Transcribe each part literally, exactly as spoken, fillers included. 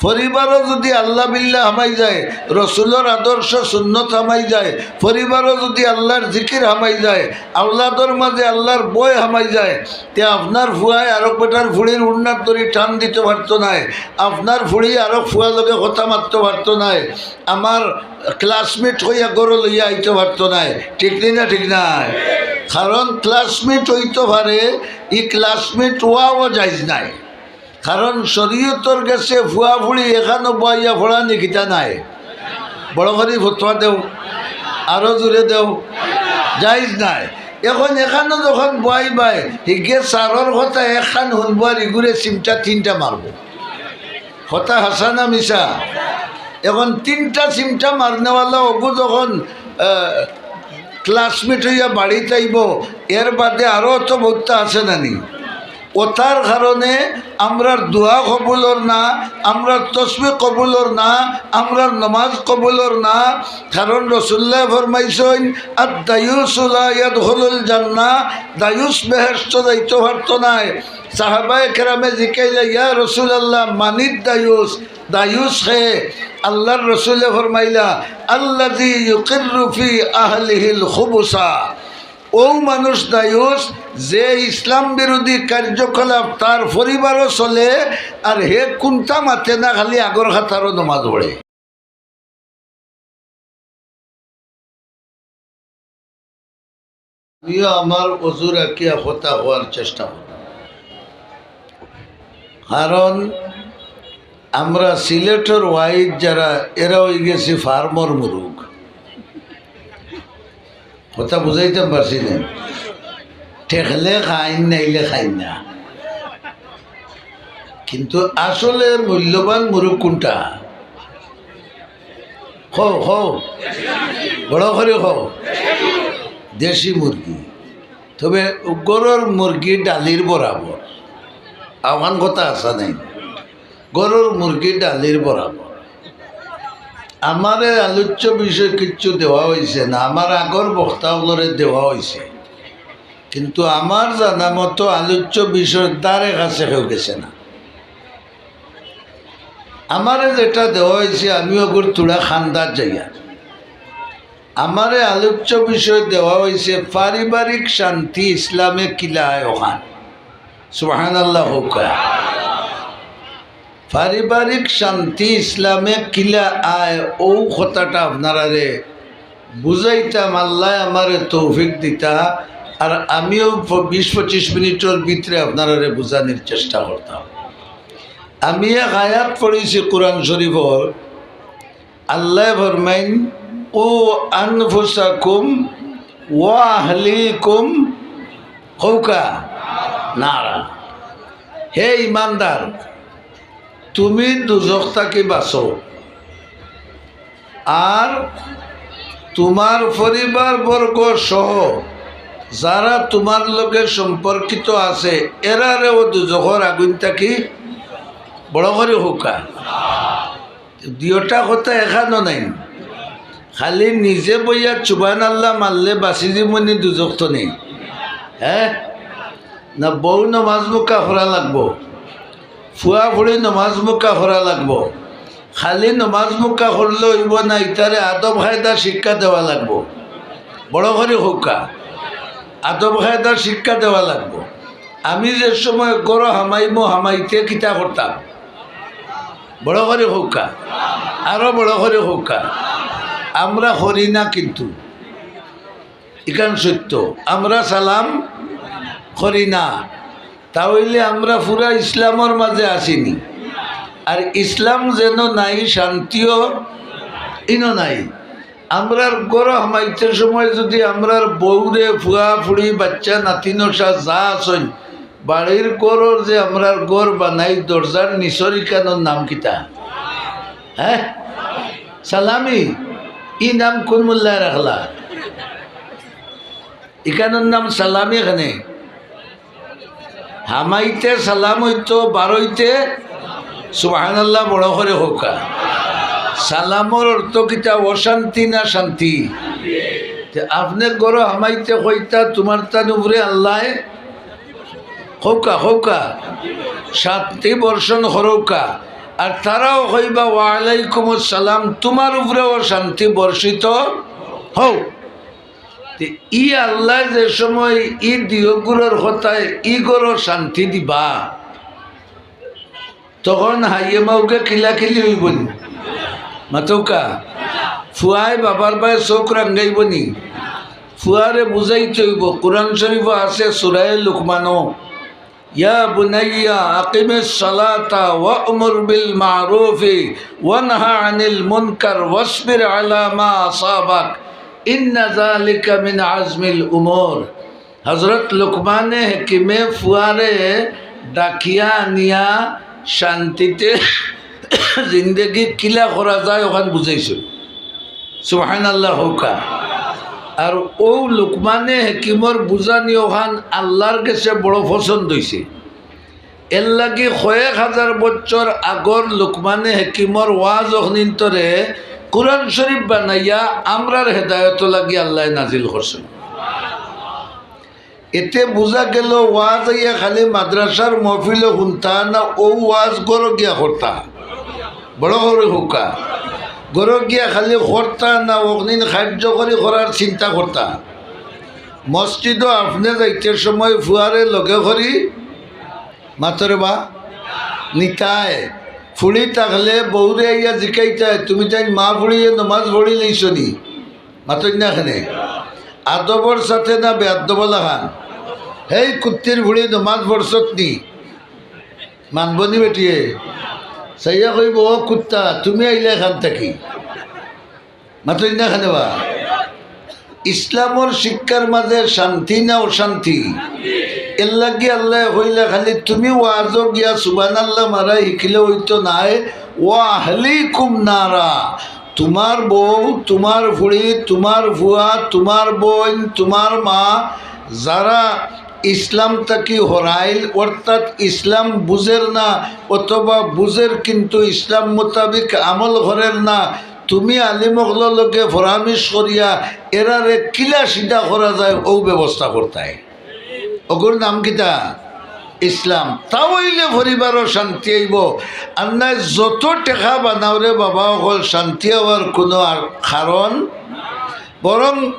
পরিবারও যুদি আল্লাহ বিল্লাহ হামাই যায়, রসুলর আদর্শ সুন্নত হামাই যায়, পরিবারও যুদি আল্লাহর জিকির হামাই যায়, আওলাদর মাঝে আল্লাহর ভয় হামাই যায়, তে আপনার ফুয়ায় আরক বেটার ফুড়ির উন্নাত ধরি টান দিতো পারতো নায়, আপনার ফুড়ি আরক ফুয়ার লগে কথা মাততো পারতো নায়, আমার ক্লাসমেট কইয়া ঘরো লইয়া আইতো পারতো নায়। ঠিক নি না? ঠিক নায়? কারণ ক্লাসমেট অইতো পারে, ই ক্লাসমেট অওয়াও জাইজ নায়। কারণ শরীয়তর গেছে ফুয়া ফুড়ি এখানো বওয়াইয়া পড়ানি কিতা নায়? বড় করি ফতোয়া দেও, আরো জোরে দেও, জাইজ নায়। এখন এখানো যখন বওয়াইবায়, হিগে সারর কথা একখান হুনবো আর ইগুরে চিমটা তিনটা মারবো। কথা হাছা না মিছা? এখন তিনটা চিমটা মারনেওয়ালা অগু যখন, আহ, ক্লাসমেট অইয়া বাড়িত আইবো, এর বাদে আরো তো বউততা আছে না নি? অতার কারণে আমরার দোয়া কবুল অর না, আমরার তসবি কবুল অর না, আমরার নমাজ কবুল অর না। কারণ রসুলুল্লায় ফরমাইছইন, "আদ দায়ুসু লা ইয়াদখুলুল জান্নাহ", দায়ুস বেহেশতো যাইতো পারতো নায়। সাহাবায়ে কেরামে জিকাইলা, "ইয়া রাসূলুল্লাহ, মানিদ দায়ুস?" দায়ুস কে? আল্লাহর রসুলে ফরমাইলা, "আল্লাযী ইউকিররু ফি আহলিহিল খুবুসা।" অউ মানুষ দায়ুস, যে ইসলাম বিরোধী কার্যকলাপ তার পরিবারও চলে, আর হে কুন্তা মাতে না, খালি আগর কাতারো নমাজ পড়ে। আমিও আমার অজু রাখিয়া কথা কওয়ার চেষ্টা করমু, কারণ আমরা সিলেটর ওয়াইজ যারা, এরা অইগেছি ফার্মর মুরুগ। কথা বুঝাইতাম পারছি নি? ঠেকলে খাইন, নাইলে খাইন না। কিন্তু আসলে মূল্যবান মুরুগ কুনটা? কও, কও। বড় করি কও। দেশি মুরগি। তবে ঘরর মুরগি ডালির বরাবর। আমান কথা আছে নাই? ঘরর মুরগি ডালির বরাবর। আমারে আলোচ্য বিষয় কিচ্ছু দেওয়া অইছে না, আমার আগর বক্তা অকলরে দেওয়া অইছে, কিন্তু আমার জানা মতো আলোচ্য বিষয়র ধারে কাছে কেউ গেছে না। আমারে যেটা দেওয়া অইছে, আমি অগুর থুড়া খান্দাত যাইয়ার। আমারে আলোচ্য বিষয় দেওয়া অইছে পারিবারিক শান্তি ইসলামে কিলা আয় অখান। সুবহানাল্লাহ কউক্কা। পারিবারিক শান্তি ইসলামে কিলা আয়, অউ কথাটা আপনারারে বুঝাইতাম, আল্লায় আমারে তৌফিক দিতা, আর আমিও প-, বিশ পঁচিশ মিনিটর ভিতরে আপনারারে বুঝানির চেষ্টা করতাম। আমি এক আয়াত পড়ছি কোরআন শরীফর, আল্লায় ফরমাইন, "কু আনফুসাকুম ওয়া আহলিকুম কউক্কা নারা।" হে ইমানদার, তুমি দুজখ থাকি বাঁচো, আর তুমার পরিবারবর্গ সহ যারা তুমার লগে সম্পর্কিত আছে, এরারেও দুজখর আগুইন থাকি বড় করি কউক্কা। দুইওটা কথা এখানো নাই। খালি নিজে বইয়া সুবহানাল্লাহ মারলে বাঁচি যিমুনি দুজখ থনে? হে? না, বউ নমাজ মুখা করা লাগবো, ফুয়া ফুড়ি নমাজ মুখা করা লাগবো। খালি নমাজ মুখা করলে অইবো না, ইতারে আদব কায়দা শিক্ষা দেওয়া লাগবো। বড় করি কউক্কা, আদব কায়দা শিক্ষা দেওয়া লাগবো। আমি যে সময় ঘরো হামাইমু, হামাইতে কিতা করতাম? বড় করি কউক্কা, আরো বড় করি কউক্কা। আমরা করি না কিন্তু, ইখান সত্য, আমরা সালাম করি না। তা অইলে আমরা পুরা ইসলামর মাঝে আছি নি? আর ইসলাম যেন নাই, শান্তিও ইনো নাই। আমরার ঘরো হামাইতে সময় যুদি আমরার বউরে, ফুয়া ফুড়ি, বাচ্চা নাতি নশা যা আছইন, বাড়ির ঘরর যে আমরার ঘর বানাই, দরজার নিচর ইখানর নাম কিতা? হে? সালামি। ই নাম কুন মোল্লায় রাখলা? ইখানর নাম সালামি। এখানে হামাইতে সালাম অইতো, বারইতে সুবহানাল্লাহ বড় করি কউক্কা। সালামর অর্থ কিতা? অশান্তি না শান্তি? তে আপনে ঘরো হামাইতে কইতা, "তুমার তান উপরে আল্লায় কউক্কা, কউক্কা, শান্তি বর্ষণ করউক্কা।" আর তারাও কইবা, "ওয়ালাইকুমুস সালাম, তুমার উপরেও শান্তি বর্ষিত হউক।" তে ই আল্লায় যে সময় ই দিওগুরর কথায় ই ঘরো শান্তি দিবা, তখন হাইয়ে মাউগে কিলাকিলি অইবো নি? মাতউক্কা। ফুয়ায় বাবার বায় চউখ রাঙ্গাইবো নি? ফুয়ারে বুঝাইতে অইবো। কোরআন শরীফো আছে, সূরায়ে লুকমানো, "ইয়া বুনাইয়া আকিমিস সালাতা ওয়া'মুর বিল মা'রুফি ওয়ানহা আনিল মুনকার ওয়াসবির আলা মা আসাবাক, ইন্না যালিকা মিন আজমিল উমুর।" হযরত লুকমানে হাকিমে ফুয়ারে ডাকিয়া আনিয়া শান্তিতে জিন্দেগি কিলা করা যায় অখান বুঝাইছইন। সুবহানাল্লাহ কউক্কা। আর অউ লুকমানে হাকিমর বুঝানি অখান আল্লার গেছে বড় পছন্দ অইছে। এরলাগি কয়েক হাজার বছর আগর লুকমানে হাকিমর ওয়াজ অখনিন্তরে কোরআন শরীফ বানাইয়া আমরার হেদায়তর লাগি আল্লায় নাজিল করছইন। এতে বুঝা গেলো ওয়াজ আইয়া খালি মাদ্রাসার মহফিলো হুনতা না, অউ ওয়াজ ঘরো গিয়া করতা। বড় করি কউক্কা। ঘরো গিয়া খালি করতা না, অখনিন কার্যকরী করার চিন্তা করতা। মসজিদো আপনে যাইতে সময় ফুয়ারে লগে করি মাতরে বা নিতায়। ফুড়ি থাকলে বউরে আইয়া জিকাইতায়, "তুমি তাইন মা ফুড়িয়ে নমাজ পড়িলাইছো নি?" মাতইন না কেনে? আদবর সাথে না বেয়াদবর লাখান? "হেই কুত্তির ফুড়ি, নমাজ পড়ছত নি?" মানবো নি বেটিয়ে? চাইয়া কইবো, "ও কুত্তা, তুমি আইলায় কান থাকি।" মাতইন না কেনে বা? ইসলামর শিক্ষার মাঝে শান্তি না অশান্তি? এরলাগি আল্লায় কইলা, "খালি তুমি ওয়াজো গিয়া সুবহানাল্লাহ মারা হিকিলে অইতো নায়, ওয়া আহলিকুম নারা।" তুমার বউ, তুমার ফুড়ি, তুমার ফুয়া, তুমার বইন, তুমার মা, যারা ইসলাম থাকি হরাইল, অর্থাৎ ইসলাম বুঝের না, অথবা বুঝের কিন্তু ইসলাম মোতাবিক আমল করের না, তুমি আলিম অকলর লগে পরামিশ করিয়া এরারে কিলা সিধা করা যায়, অউ ব্যবস্থা করতায়। অগুর নাম কিতা? ইসলাম। তা অইলে পরিবারো শান্তি আইবো। আর নায় যত টেকা বানাও রে বাবা অকল, শান্তি অওয়ার কুনু আর কারণ, বরং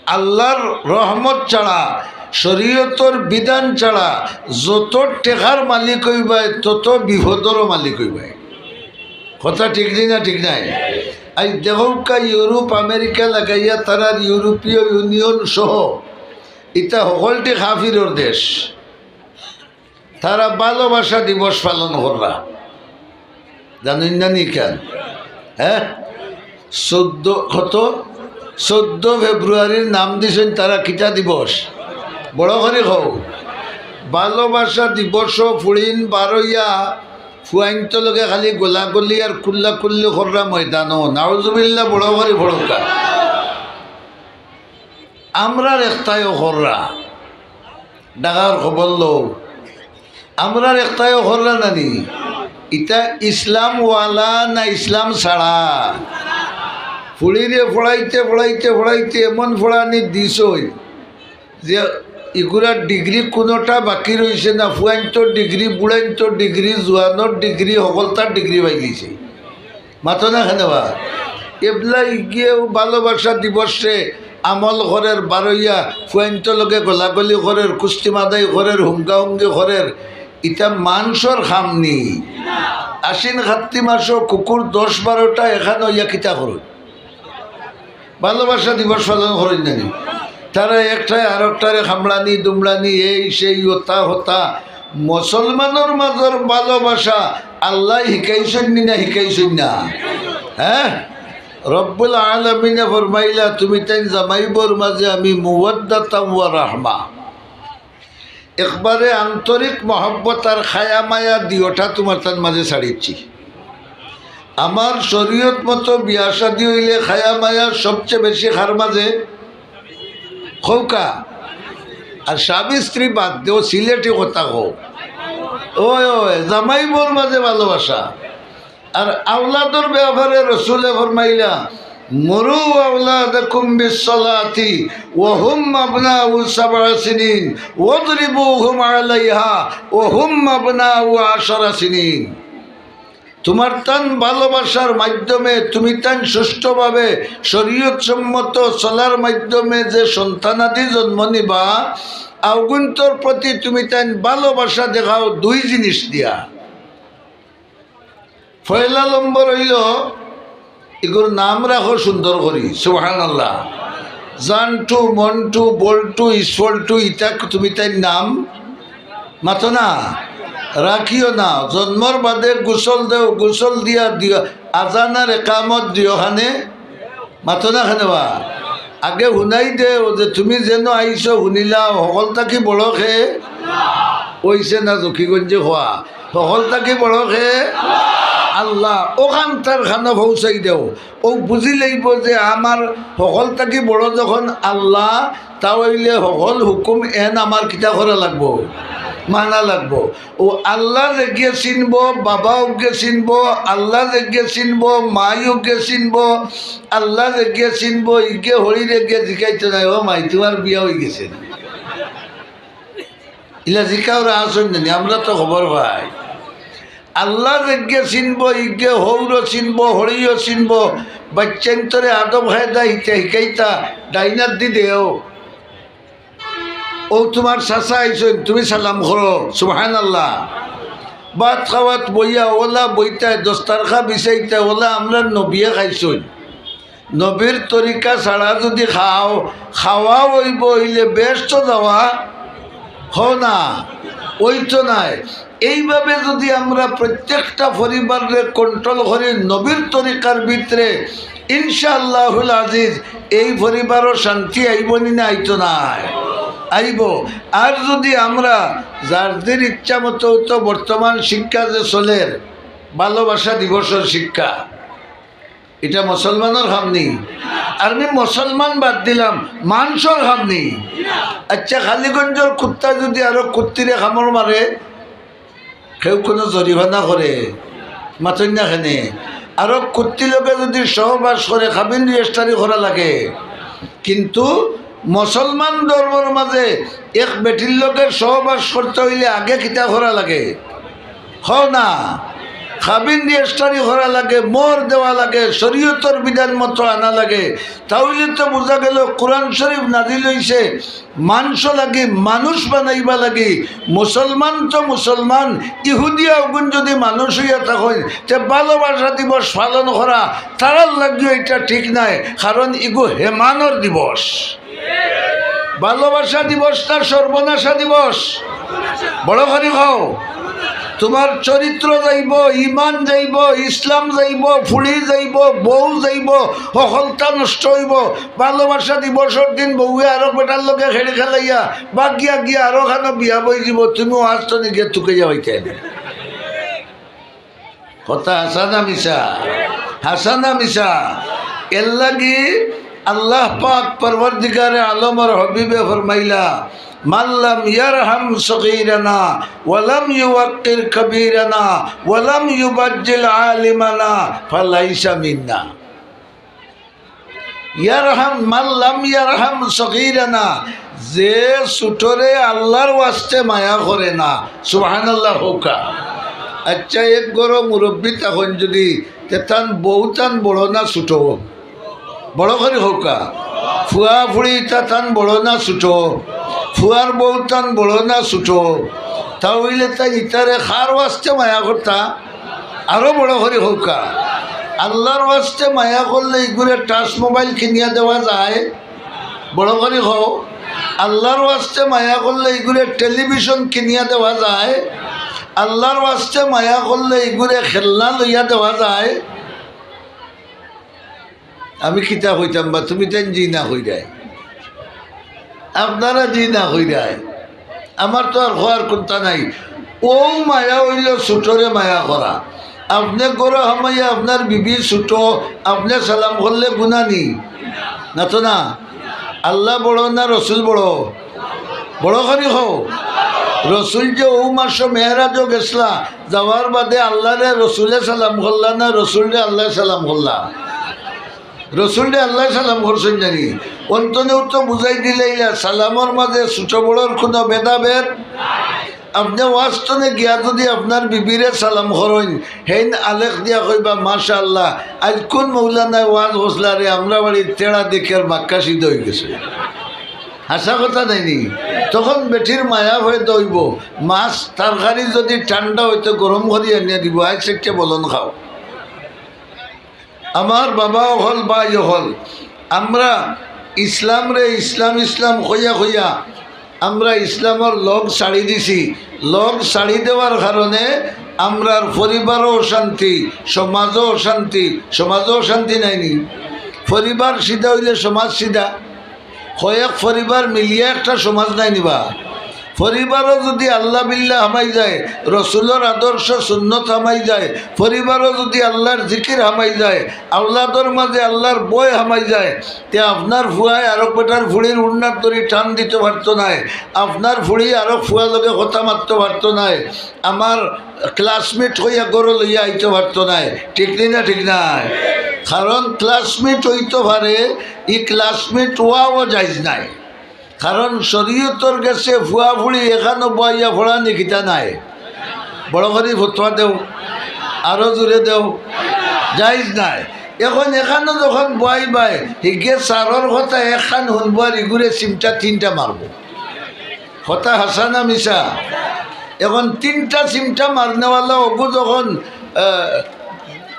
আল্লার রহমত ছাড়া, শরীয়তর বিধান ছাড়া যত টেকার মালিক অইবায়, তত বিপদরও মালিক অইবায়। কথা ঠিক নি না ঠিক নায়? আইজ দেখউক্কা, ইউরোপ আমেরিকা লাগাইয়া তারার ইউরোপীয় ইউনিয়ন সহ ইতা হকলটি কাফিরর দেশ। তারা ভালোবাসা দিবস পালন কররা, জানইন না নি কেন? হ্যাঁ, চৌদ্দ, কত? চৌদ্দ ফেব্রুয়ারির নাম দিছইন তারা কিতা দিবস? বড় করি কও। ভালোবাসা দিবসো ফুড়িন বারইয়া ফুয়াইন্তর লগে খালি গোলাগুলি আর কুল্লাকুল্লি কররা ময়দানো। নাউজুবিল্লাহ, বড় করি পড়উক্কা। আমরার একটাইও কররা, ঢাকার খবর লও, আমরার একটাইও কররা নানি? ইতা ইসলাম ওয়ালা না ইসলাম ছাড়া? ফুড়িরে পড়াইতে, পড়াইতে, পড়াইতে এমন পড়ানি দিছইন যে ইগুরার ডিগ্রি কুনুটা বাকি রইছে না, ফুয়াইন্তর ডিগ্রি, বুড়াইন্তর ডিগ্রি, জুয়ানর ডিগ্রি, হকলতার ডিগ্রি পাইলিছে। মাতো না কেনে বা? এবলা ইগিয়েও ভালোবাসা দিবসে আমল করের, বারইয়া ফুয়াইন্তর লগে গলাগলি করের, কুস্তি মাদাই করের, হুঙ্গাহুঙ্গি করের, ইতা মানষর কাম নি। আশ্বিন কাত্তি মাসো কুকুর দশ বারোটা একখান অইয়া কিতা করইন? ভালোবাসা দিবস পালন করইন নানি? তারা একটায় আরকটারে কামড়ানি, দুমড়ানি, এই সেই, অতা হতা। মুসলমানর মাজর ভালোবাসা আল্লায় হিকাইছইন নি না হিকাইছইন না? হ্যাঁ? রব্বুল আলামিনে ফরমাইলা, "তুমি তাইন জামাই বউর মাজে আমি মুওয়াদ্দাতাও ওয়া রাহমা।" একবারে আন্তরিক মহব্বত আর খায়া মায়া দিওটা তুমার তান মাজে ছাড়িছি। আমার শরীয়ত মতো বিয়া শাদী অইলে খায়া মায়া সবচে বেশি কার মাজে? কউক্কা। আর স্বামী স্ত্রী বাদ দেও, সিলেটি কথা কও। ওই, ওই, জামাই বউর মাজে ভালোবাসা। আর আওলাদর ব্যাপারে রসুলে ফরমাইলা, "মুরু আওলাদাকুম বিসসালাতি ওয়া হুম আবনাউ সাবআ সিনিন, ওয়াদরিবুহুম আলাইহা ওয়া হুম আবনাউ আশারা সিনিন।" তুমার তান ভালোবাসার মাধ্যমে, তুমি তান সুষ্ঠুভাবে শরীয়ত সম্মত চলার মাধ্যমে যে সন্তানাদি জন্ম নিবা, অগুইন্তর প্রতি তুমি তান ভালোবাসা দেখাও দুই জিনিস দিয়া। পয়লা নম্বর অইলো, ইগুর নাম রাখো সুন্দর করি, সুবহানাল্লাহ। জান্টু, মন্টু, বল্টু, ইসফল্টু, ইতা তুমি তাইর নাম মাতো না, রাখিও না। জন্মর বাদে গোসল দেও, গোসল দিয়া দিও, আজান আর একামত দিও খানে, মাতো না খানে বা। আগে হুনাই দেও যে তুমি যেন আইছো, হুনিলাও, হকল থাকি বড় কে? অইছে না জকিগঞ্জে খোয়া? হকল থাকি বড় কে? আল্লাহ। অখান তার খানো পৌঁছাই দেও। অউ বুঝি লইবো যে আমার হকল থাকি বড় যখন আল্লাহ, তা অইলে হকল হুকুম এন আমার কিতা করা লাগবো? মানা লাগবো। অউ আল্লাহ যেগিয়ে চিনবো, বাবা অগিয়ে চিনবো, আল্লাহ যেগিয়ে চিনবো, মাই অগিয়ে চিনবো, আল্লাহ যেগিয়ে চিনবো, ইগিয়ে হরিরে গিয়ে জিকাইতো নায়, "ও মাই, তুমার বিয়া অইগেছে নি?" ইলা জিকাওরা আছইন নি, আমরা তো খবর পাই। আল্লাহ যেগিয়ে চিনবো, ইগিয়ে হউরও চিনবো, হরিও চিনবো, বাইচ্চাইন্তরে আদব কায়দা হিতা হিকাইতা, ডাইনাত দি দেও। অউ তুমার চাচা আইছইন, তুমি সালাম করো, সুবহানাল্লাহ। ভাত খাওয়াত বইয়া অলা বইতায়, দস্তরখা বিছাইতায়, অলা আমরার নবিয়ে খাইছইন। নবীর তরিকা ছাড়া যুদি খাও, খাওয়া অইবো অইলে বেহেস্তো যাওয়া? হো না, অইতো নায়। এইভাবে যুদি আমরা প্রত্যেকটা পরিবাররে control করি নবীর তরিকার ভিতরে, ইনশাআল্লাহুল আজিজ, এই পরিবারও শান্তি আইবো নি না আইতো নায়? আইবো। আর যুদি আমরা যার যার ইচ্ছা মতো, তো বর্তমান শিক্ষা যে চলের, ভালোবাসা দিবসর শিক্ষা, ইটা মুসলমানর কাম নি? আর আমি মুসলমান বাদ দিলাম, মানষর কাম নি? আচ্ছা, কালীগঞ্জর কুত্তা যুদি আরো কুত্তিরে কামড় মারে, কেউ কুনু জরিমানা করে? মাতইন না কেনে? আরো কুত্তি লগে যুদি সহবাস করে, কাবিন registry করা লাগে। কিন্তু মুসলমান ধর্মর মাঝে এক বেটির লগে সহবাস করতে অইলে আগে কিতা করা লাগে? হো না, কাবিন registry করা লাগে, মোহর দেওয়া লাগে, শরীয়তর বিধান মতো আনা লাগে। তা অইলে তো বুঝা গেল কোরআন শরীফ নাজিল অইছে মানষর লাগি, মানুষ বানাইবার লাগি। মুসলমান তো মুসলমান, ইহুদিয়া অগুন যুদি মানুষ অইয়া থাকইন, তে ভালোবাসা দিবস পালন করা তারার লাগিও ইটা ঠিক নায়, কারণ ইগু হেমানর দিবস। ভালোবাসা দিবস না সর্বনাশা দিবস? বড় করি কও। তুমার চরিত্র যাইবো, ইমান যাইবো, ইসলাম যাইবো, ফুড়ি যাইবো, বউ যাইবো, হকলতা নষ্ট অইবো। ভালোবাসা দিবসর দিন বউয়ে আরক বেটার লগে খেড়ি খেলাইয়া বাগিয়া গিয়া আরো খানো বিয়া বই যিবো, তুমিও আস্ত নিগে তুকে যাওয়াইতে। কথা হাছা না মিছা? হাছা না মিছা? এরলাগি আল্লাহ পাক পরওয়ারদিগারে আলমর হাবিবে ফরমাইলা, "মান লাম ইয়ারহাম সগীরানা ওয়া লাম ইউওয়াক্কির কাবীরানা ওয়া লাম ইউবাজ্জিল আলিমানা ফালাইসা মিন্না।" ইয়ারহাম মান লাম ইয়ারহাম সগীরানা, যে ছুটোরে আল্লার ওয়াস্তে মায়া করে না। সুবহানাল্লাহ কউক্কা। আচ্ছা, এক ঘরো মুরব্বি থাকইন যুদি, তে তান বউ তান বড় না ছুটো? বড় করি কউক্কা। ফুয়া ফুড়ি ইতা তান বড় না ছুটো? ফুয়ার বউ তান বড় না ছুটো? তা অইলে তাইন ইতারে কার ওয়াস্তে মায়া করতা? আরো বড় করি কউক্কা। আল্লার ওয়াস্তে মায়া করলে ইগুরে touch mobile কিনিয়া দেওয়া যায়? বড় করি কও। আল্লার ওয়াস্তে মায়া করলে ইগুরে television কিনিয়া দেওয়া যায়? আল্লার ওয়াস্তে মায়া করলে ইগুরে খেলনা লইয়া দেওয়া যায়? আমি কিতা কইতাম বা, তুমি তাইন জি না কইরায়, আপনারা জি না কইরায়, আমার তো আর কওয়ার কুন্তা নাই। অউ মায়া অইলো ছুটোরে মায়া করা। আপনে ঘরো হামাইয়া আপনার বিবি ছুটো, আপনে সালাম করলে গুনা নি? না তো না। আল্লা বড় না রসুল বড়? বড় করি কও। রসুল যে অউ মাসো মেরাজো গেছলা, যাওয়ার বাদে আল্লারে রসুলে সালাম করলা না, রসুলরে আল্লায় সালাম করলা? রসুলরে আল্লায় সালাম করছইন জানি। অন্তনেউ তো বুঝাই দিলাইলা, সালামর মাঝে ছুটো বড়র কুনু ভেদাভেদ। আপনে ওয়াজ তনে গিয়া যুদি আপনার বিবিরে সালাম করইন, হেইন আলেক দিয়া কইবা, "মাশাআল্লাহ, আইজ কুন মৌলানায় ওয়াজ করছলা রে, আমরার বাড়ির তেড়া দেখিয়ার মাক্কা সিদ্ধ অইগেছে।" হাছা কথা নায়নি? তখন বেটির মায়া পয়দা অইবো। মাছ তরকারি যুদি ঠান্ডা অইতো গরম করি আনিয়া দিবো, "আইজ একটা বলন খাও।" আমার বাবা অকল, ভাই অকল, আমরা ইসলামরে ইসলাম ইসলাম কইয়া কইয়া আমরা ইসলামর লগ ছাড়ি দিছি। লগ ছাড়ি দেওয়ার কারণে আমরার পরিবারও অশান্তি, সমাজও অশান্তি। সমাজও অশান্তি নায়নি? পরিবার সিধা অইলে সমাজ সিধা। কয়েক পরিবার মিলিয়া একটা সমাজ নায়নি বা? পরিবারও যুদি আল্লাহ বিল্লাহ হামাই যায়, রসুলর আদর্শ সুন্নত হামাই যায়, পরিবারও যুদি আল্লাহর জিকির হামাই যায়, আওলাদর মাঝে আল্লাহর ভয় হামাই যায়, তে আপনার ফুয়ায় আরক বেটার ফুড়ির উড়নাত ধরি টান দিতো পারতো নায়, আপনার ফুড়ি আরক ফুয়ার লগে কথা মাততো পারতো নায়, আমার classmate কইয়া ঘরো লইয়া আইতো পারতো নায়। ঠিক নি না? ঠিক নায়? কারণ classmate অইতো পারে, ই classmate অওয়াও জায়েজ নায়। কারণ শরীয়তর গেছে ফুয়া ফুড়ি একখানো বওয়াইয়া পড়ানি কিতা নায়? বড় করি ফতোয়া দেও, আরো জোরে দেও, জায়েজ নায়। এখন একখানো যখন বওয়াইবায়, হিগে স্যারর কথা একখান হুনবো আর ইগুরে চিমটা তিনটা মারবো। কথা হাছা না মিছা? এখন তিনটা চিমটা মারনেওয়ালা অগু যখন, আহ,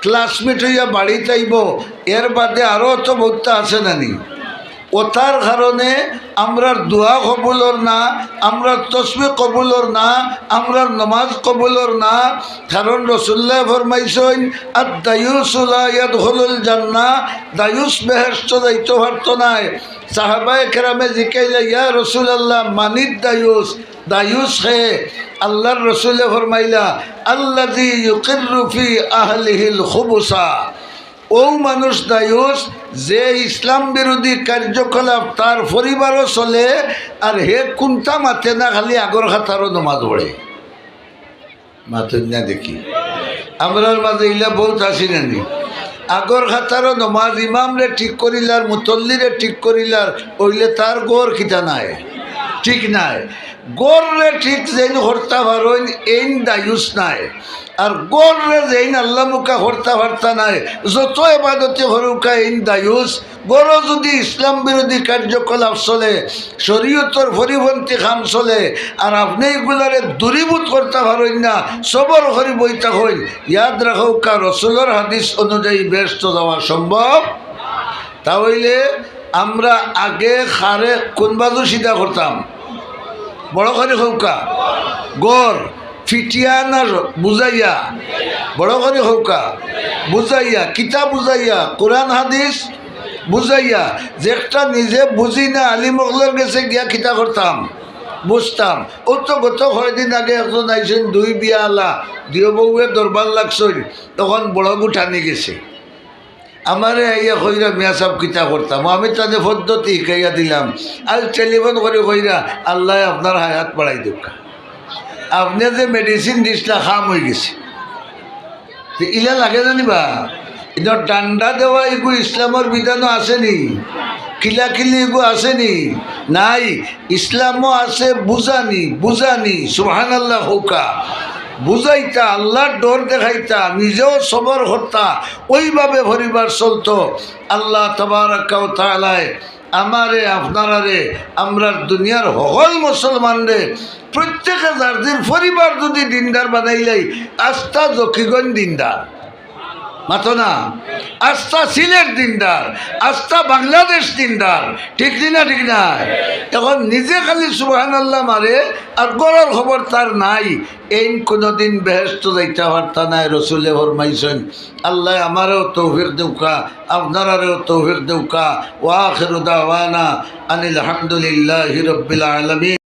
classmate অইয়া বাড়িত আইবো, এর বাদে আরো তো বউততা আছে না নি? অতার কারণে আমরার দোয়া কবুল অর না, আমরার তসবি কবুল অর না, আমরার নমাজ কবুল অর না। কারণ রসুলুল্লায় ফরমাইছইন, "আদ দায়ুসু লা ইয়াদখুলুল জান্নাহ", দায়ুস বেহেশতো যাইতো পারতো নায়। সাহাবায়ে কেরামে জিকাইলা, "ইয়া রাসূলুল্লাহ, মানিদ দায়ুস?" দায়ুস কে? আল্লাহর রসুলে ফরমাইলা, "আল্লাযী ইউকিররু ফি আহলিহিল খুবুসা।" অউ মানুষ দায়ুস, যে ইসলাম বিরোধী কার্যকলাপ তার পরিবারও চলে, আর হে কুন্তা মাতে না, খালি আগর কাতারো নমাজ পড়ে। মাতইন না দেখি। আমরার মাঝে ইলা বউত আছি না নি? আগর কাতারো নমাজ, ইমামরে ঠিক করিলার, মুতল্লিরে ঠিক করিলার, অইলে তার ঘর কিতা নায়? ঠিক নায়। ঘররে ঠিক যেইন করতা পারইন, এইন দায়ুস নায়। আর ঘররে যেইন আল্লামুখা করতা পারতা নায়, যত এবাদতি করউক্কা, এইন দায়ুস। ঘরো যুদি ইসলাম বিরোধী কার্যকলাপ চলে, শরীয়তর পরিপন্থী কাম চলে, আর আপনে ইগুলারে দূরীভূত করতা পারইন না, সবর করি বই থাকইন, ইয়াদ রাখউক্কা, রসুলর হাদিস অনুযায়ী বেহেশতো যাওয়া সম্ভব। তা অইলে আমরা আগে কারে কুন বাজু সিধা করতাম? বড় করি কউক্কা, ঘর। ফিটিয়া না বুঝাইয়া? বড় করি কউক্কা, বুঝাইয়া। কিতা বুঝাইয়া? কোরআন হাদিস বুঝাইয়া। যেটা নিজে বুঝি না, আলিম অকলর গেছে গিয়া কিতা করতাম? বুঝতাম। অউ তো গত কয়দিন আগে একজন আইছইন, দুই বিয়াআলা, দুইও বউয়ে দরবার লাগছইন, তখন বড়গু টানি গেছে। আমারে আইয়া কইরা, "মিয়া সাব, কিতা করতাম?" আমি তানে পদ্ধতি হিকাইয়া দিলাম। আইজ টেলিফোন করি কইরা, "আল্লায় আপনার হায়াত বাড়াই দেউক্কা। আপনে যে মেডিসিন দিছলা, কাম অইগেছে।" তে ইলা লাগে জানি বা? ইনো ডান্ডা দেওয়া ইগু ইসলামর বিধানো আছে নি? কিলাকিলি ইগু আছে নি? নাই। ইসলামো আছে বুঝানি, বুঝানি। সুবহানাল্লাহ কউক্কা। বুঝাইতা, আল্লার ডর দেখাইতা, নিজেও সবর করতা, অউভাবে পরিবার চলতো। আল্লাহ তাবারাকা ওয়া তাআলায় আমারে, আপনারারে, আমরার দুনিয়ার হকল মুসলমানরে, প্রত্যেকে যার যার পরিবার যুদি দিনদার বানাইলাই, আস্তা জকিগঞ্জ দিনদার। মাতো না? আস্তা সিলেট দিনদার, আস্তা বাংলাদেশ দিনদার, ঠিক নি না? ঠিক নায়? এখন নিজে খালি সুবহানাল্লাহ মারে, আর ঘরর খবর তার নাই। এইন কুনুদিন বেহেশতো যাইতা পারতা নায়, রসুলে ফরমাইছইন। আল্লায় আমারেও তৌফিক দেউক্কা, আপনারারেও তৌফিক দেউক্কা। ওয়া আখিরু দাওয়ানা আনিল হামদুলিল্লাহি রাব্বিল আলামিন।